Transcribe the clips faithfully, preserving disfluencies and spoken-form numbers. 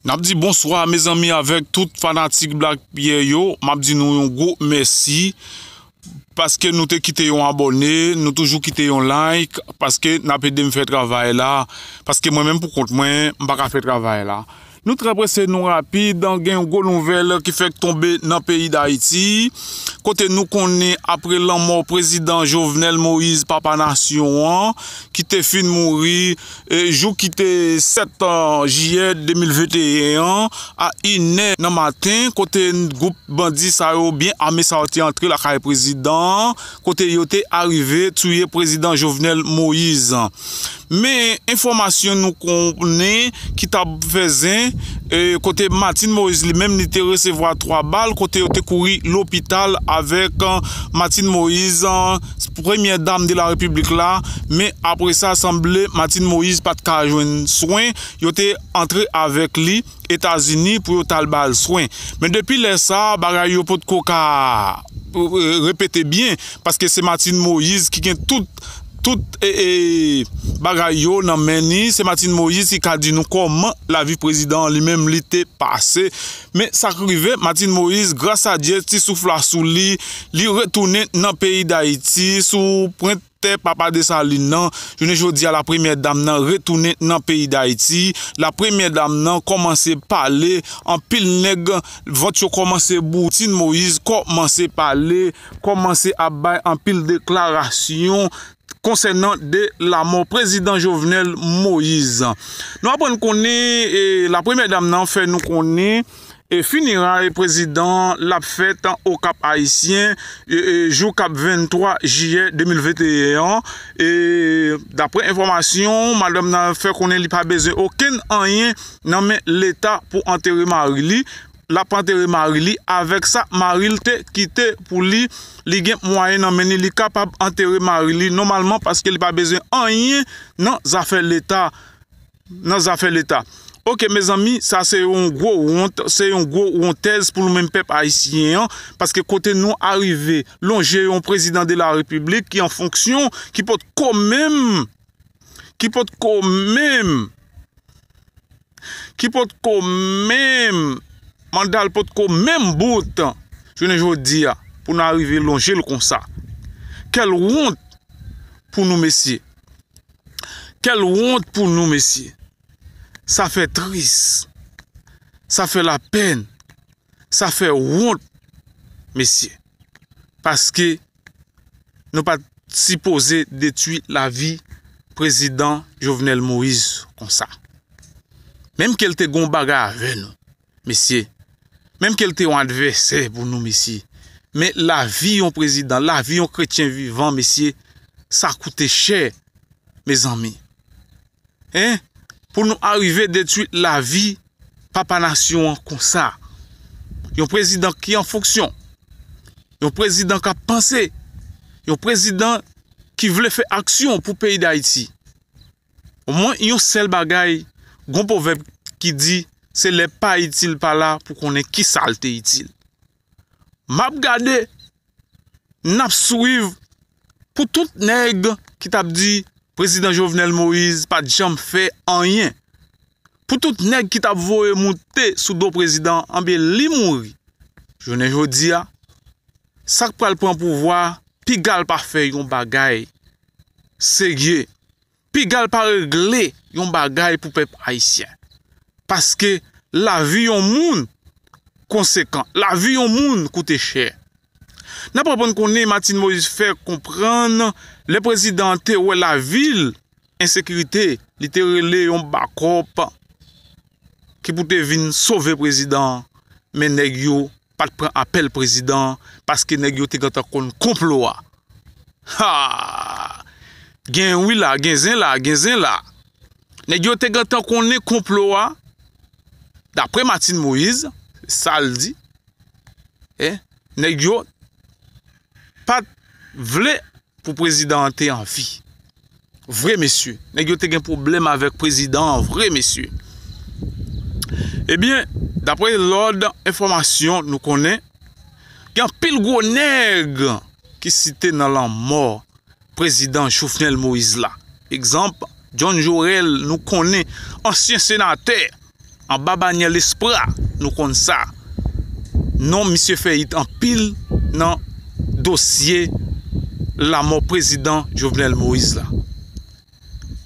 N ap di bonswa, mezanmi, avèk tout fanatik Black Pierre yo. M ap di nou yon gwo mèsi paske nou te kite yon abòne, nou toujou kite yon like, paske n ap ede m fè travay la, paske mwen menm pou kont mwen, m pa ka fè travay la. Nou trè prese, nou rapid, gen yon gwo nouvèl ki fèk tonbe nan peyi Dayiti, kote nou konnen apre lanmò prezidan Jovenel Moïse, papa nasyon an, ki te fin mouri, e, jou ki te sèt jiyè de mil venteyen an, a inè nan maten, kote gwoup bandi sa yo byen ame sa yo te antre lakay prezidan an, kote yo te arive touye prezidan Jovenel Moïse. Men enfòmasyon nou konnen ki t ap fè zen, e, kote Martine Moïse li menm li te resevwa twa bal, kote yo te kouri lopital avèk, e, Martine Moïse, e, premyè dam de la repiblik la, men apre sa, sanble Martine Moïse pa t ka jwenn swen, yo te antre avèk li Etazini pou yo t al ba l swen. Men depi lè sa, bagay yo potko ka, e, repete byen, paske se Martine Moïse ki gen tout, tout, e, e, bagay yo nan men li. Se Martine Moïse ki ka di nou kòman lavi prezidan an li menm li te pase. Men sa k rive, Martine Moïse, gras a Dye, ti souf la sou li, li retounen nan peyi Dayiti, sou pwent tè Papa Desalin nan. Jounen jodi a, la premyè dam nan retounen nan peyi Dayiti. La premyè dam nan kòmanse pale, anpil nèg vant yo kòmanse boutin, Moïse kòmanse pale, kòmanse ap bay anpil deklarasyon konsènan de lamò prezidan Jovenel Moïse. Nou aprann konnen, e, la premyè dam nan fè nou konnen, e, fineray prezidan l ap fèt Okap Ayisyen, e, e, jou k ap venntwa jiyè de mil venteyen an. E, daprè enfòmasyon, madanm nan fè konnen li pa bezwen okenn anyen nan men Leta pou antere mari li. L ap antere mari li avèk sa mari l te kite pou li. Li gen mwayen nan men li, li kapab antere mari li nòmalman paske li pa bezwen anyen nan zafè Leta. Nan zafè Leta. Oke, mezanmi, sa se yon gwo wont, se yon gwo wontèz pou nou menm pèp ayisyen an, paske kote nou arive, lonje yon prezidan de la repiblik ki an fonksyon, ki potko menm, ki potko menm, ki potko menm, manda l potko menm bout, jounen jodi a, pou nou arive lonje l konsa. Kèl wont pou nou, mesye. Kèl wont pou nou, mesye. Sa fè tris. Sa fè lapèn. Sa fè wont, mesye. Paske nou pa t sipoze detwi lavi prezidan Jovenel Moïse konsa. Menm ke l te gon bagay avè nou, mesye. Menm ke l te yon advèsè pou nou, mesye. Men lavi yon prezidan, lavi yon kretyen vivan, mesye, sa koute chè, mezanmi. Hein? Pou nou arive detwi lavi papa nasyon an konsa. Yon prezidan ki an fonksyon. Yon prezidan k ap panse. Yon prezidan ki vle fè aksyon pou peyi Dayiti. Omwen yon sèl bagay, gon pwovèb ki di, se lè pa itil pa la pou konnen kisa l te itil. M ap gade, n ap swiv pou tout nèg ki t ap di prezidan Jovenel Moïse pa t janm fè anyen. Pou tout nèg ki t ap voye moute sou do prezidan an, anben li mouri. Jounen jodi a, sa k pral pran pouvwa, piga l pa fè yon bagay serye. Piga l pa regle yon bagay pou pèp ayisyen. Paske lavi yon moun konsekan, lavi yon moun koute chè. N ap aprann konnen Martine Moïse fè konprann lè prezidan an te wè lavi l ensekirite, li te rele yon bakòp ki pou te vin sove prezidan an, men nèg yo pa t pran apèl prezidan an, paske nèg yo te gentan konn konplo a. Ha! Gen wi la, gen zen la, gen zen la. Nèg yo te gentan konnen konplo a, daprè Martine Moïse, sa l di. Eh, nèg yo pa t vle pou prezidan an te an vi. Vre mesye, nèg yo te gen pwoblèm avèk prezidan an vre mesye. Ebyen, daprè lòd enfòmasyon nou konnen, gen anpil gwo nèg ki site nan lanmò prezidan Jovenel Moïse la. Egzanp, John Jorel, nou konnen, ansyen senatè, anba banyè Lespra, nou konn sa. Non misye fè it anpil nan dosye lanmò prezidan Jovenel Moïse la.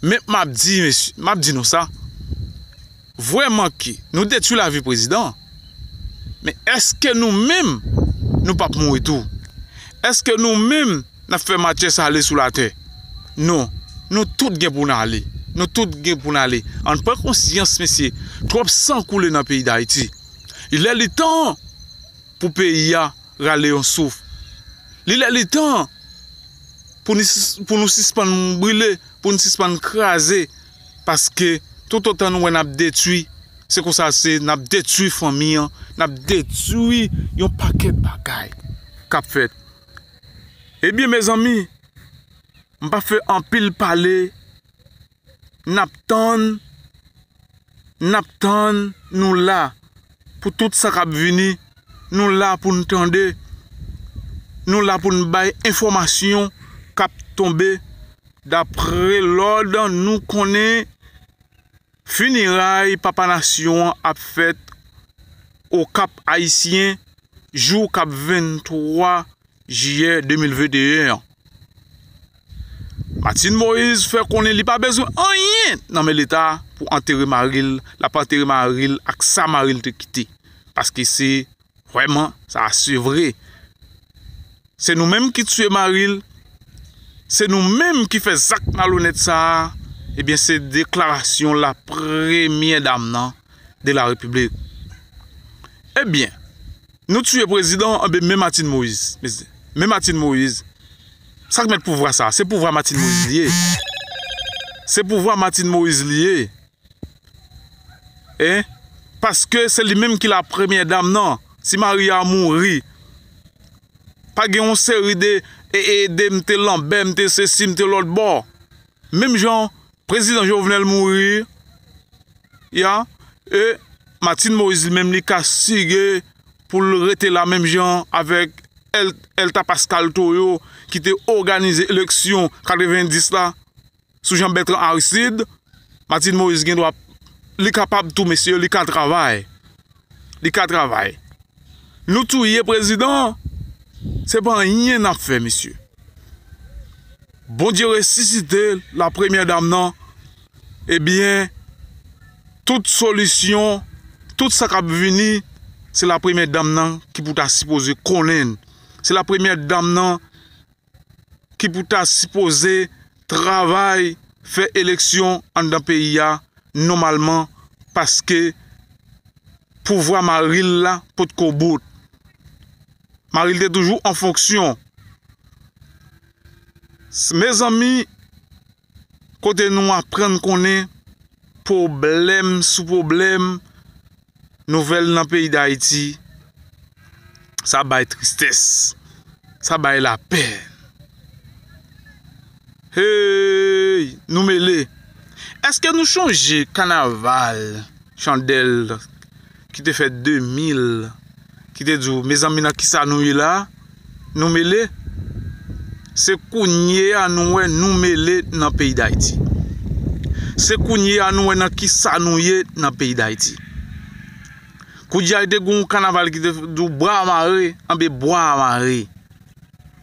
Men m ap di, mesye, m ap di nou sa, vrèman ke nou detwi lavi prezidan, men èske nou menm nou p ap mouri tou? Èske nou menm n ap fè match ale sou latè? Non, nou tout gen pou n ale. Nou tout gen pou n ale. Ann pran konsyans, mesye. Twòp san koule nan peyi Dayiti. Li lè li tan pou peyi a rale yon souf. Li lè li tan pou nou sis-, pou nou sispann brile, pou nou sispann kraze, paske toutotan nou wè n ap detwi, se konsa se, n ap detwi fanmi an, n ap detwi yon pakèt bagay k ap fèt. Ebyen, mezanmi, m pa fè anpil pale, n ap tann, n ap tann, nou la pou tout sa k ap vini, nou la pou n tande, nou la pou n bay enfòmasyon k ap tonbe dapre lòd nou konnen. Fineray papa nasyon an ap fèt Okap Ayisyen, jou k ap venntwa jiyè de mil venteyen an. Martine Moïse fè konnen li pa bezwen anyen nan men Leta pou antere mari l, l ap antere mari l ak sa mari l te kite. Paske se vrèman, sa se vre. Se nou menm ki tiye mari l, se nou menm ki fè zak malonèt sa a, ebyen se deklarasyon la premyè dam nan de la Repiblik. Ebyen, nou tiye prezidan, anben men Martine Moïse, men Martine Moïse, sa k mèt pouvwa sa, se pouvwa Martine Moïse li ye. Se pouvwa Martine Moïse li ye. Hein? Paske se li menm ki la premyè dam nan. Si mari a mouri, pa gen yon seri de, e, e, de m te lanbè, m te sesi, m te lòt bò. Menm jan prezidan Jovenel mouri, ya, e Martine Moïse li menm li ka sige pou l rete la menm jan avèk El-, Elta Pascal Toyo ki te òganize eleksyon katrevenndis la sou Jean Bertrand Aristide, Martine Moïse gen dwa, li kapab tou, mesye, li ka travay. Li ka travay. Nou touye prezidan, se pa anyen n ap fè, mesye. Bondye resisite la premyè dam nan, ebyen, tout solisyon, tout sa k ap vini, se la premyè dam nan ki pou ta sipoze konnen l. Se la premyè dam nan ki pou ta sipoze travay, fè eleksyon anndan peyi a nòmalman, paske pouvwa mari l la potko bout. Mari l te toujou an fonksyon. S-, mezanmi, kote nou aprann konnen pwoblèm sou pwoblèm, nouvèl nan peyi Dayiti, sa bay tristès, sa bay lapè. Hey, nou mele. Èske nou chonje kanaval Chandèl ki te fèt de mil, ki te di w, mezanmi, nan kisa nou ye la? Nou mele? Se kounye a nou wè nou mele nan peyi Dayiti. Se kounye a nou wè nan kisa nou ye nan peyi Dayiti. Kounye a te gen yon kanaval ki te di w bwa mare, anben bwa mare.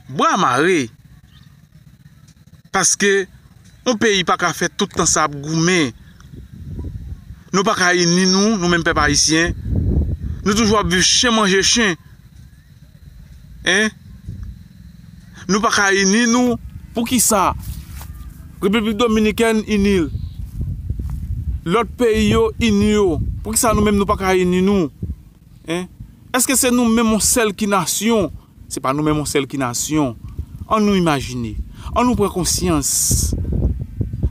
Bwa mare. Paske yon peyi pa ka fèt tout tan sa ap goumen. Nou pa ka ini nou, nou menm pèp ayisyen. Nou toujou ap viv chen manje chen. Hein? Nou pa ka ini nou. Poukisa Repiblik Dominikèn ini l? Lòt peyi yo ini yo. Poukisa nou menm nou pa ka ini nou? Hein? Èske se nou menm yon sèl ki nasyon? Se pa nou menm yon sèl ki nasyon. Ann nou imajine. Ann nou pran konsyans.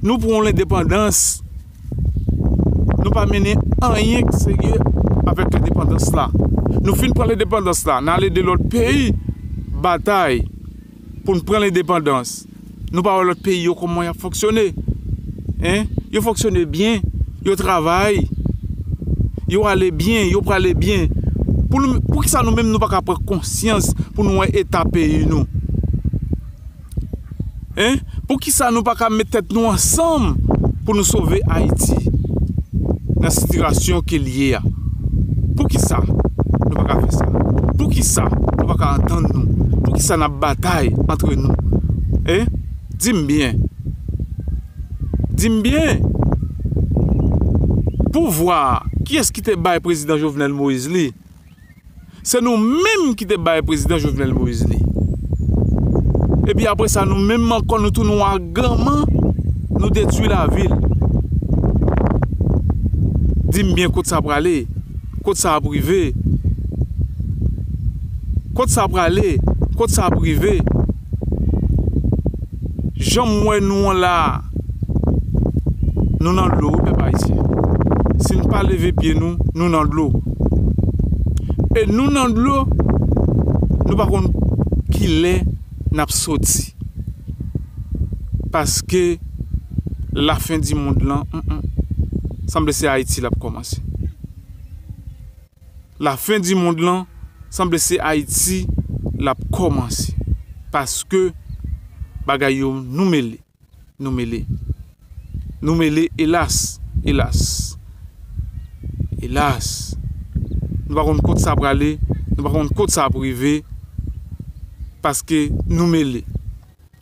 Nou pran lendepandans. Nou pa mennen anyen k serye avèk lendepandans la. Nou fin pran lendepandans la, n ale de lòt peyi batay pou n pran lendepandans. Nou pa wè lòt peyi yo kòman y ap fonksyone. Hein? Yo fonksyone byen, yo travay, yo ale byen, yo prale byen. Pou nou, poukisa nou menm nou pa ka pran konsyans pou nou wè eta peyi nou? Hein? Poukisa nou pa ka met tèt nou ansanm pou nou sove Ayiti? nan sitiyasyon ke l ye a. Poukisa nou pa ka fè sa? Poukisa nou pa ka antann nou? Poukisa n ap batay antre nou? Hein? Di m byen. Di m byen. Pouvwa a, kiyès ki te bay prezidan Jovenel Moïse li? Se nou menm ki te bay prezidan Jovenel Moïse li. Epi apre sa, nou menm ankò, nou tounen yon aganman, nou detwi lavi l. Di m byen kot sa prale, kot sa ap rive. Kot sa prale, kot sa ap rive. Jan m wè nou an la a, nou nan dlo, wi, pèp ayisyen. Si n pa leve pye nou, nou nan dlo. E nou nan dlo, nou pa konn kilè n ap soti. Paske lafen di mond lan, mm, mm, sanble se Ayiti l ap kòmanse. Lafen di mond lan, sanble se Ayiti l ap kòmanse. Paske bagay yo nou mele. Nou mele. Nou mele, elas, elas. Elas. Nou pa konn kot sa prale, nou pa konn kot sa ap rive, paske nou mele.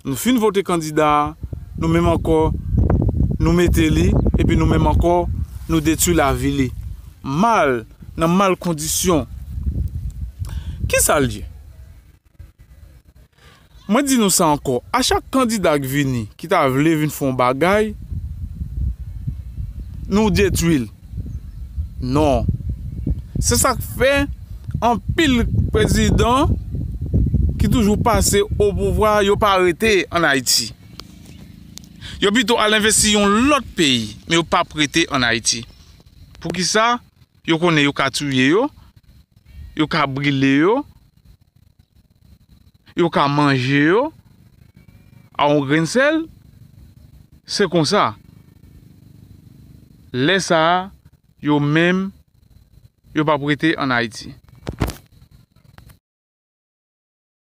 Nou fin vote kandida a, nou menm ankò, nou mete li, epi nou menm ankò, nou detwi lavi li. Mal, nan mal kondisyon. Kisa l ye? Mwen di nou sa ankò, a chak kandida k vini, ki ta vle vin fè yon bagay, nou detwi l. Non. Se sa k fè anpil prezidan ki toujou pase o pouvwa, yo pa rete ann Ayiti. Yo pito al envesti yon lòt peyi, men yo p ap rete ann Ayiti. Poukisa? Yo konnen yo ka touye yo, yo ka brile yo, yo ka manje yo a yon grenn sèl. Se konsa. Lè sa a, yo menm, yo p ap rete ann Ayiti.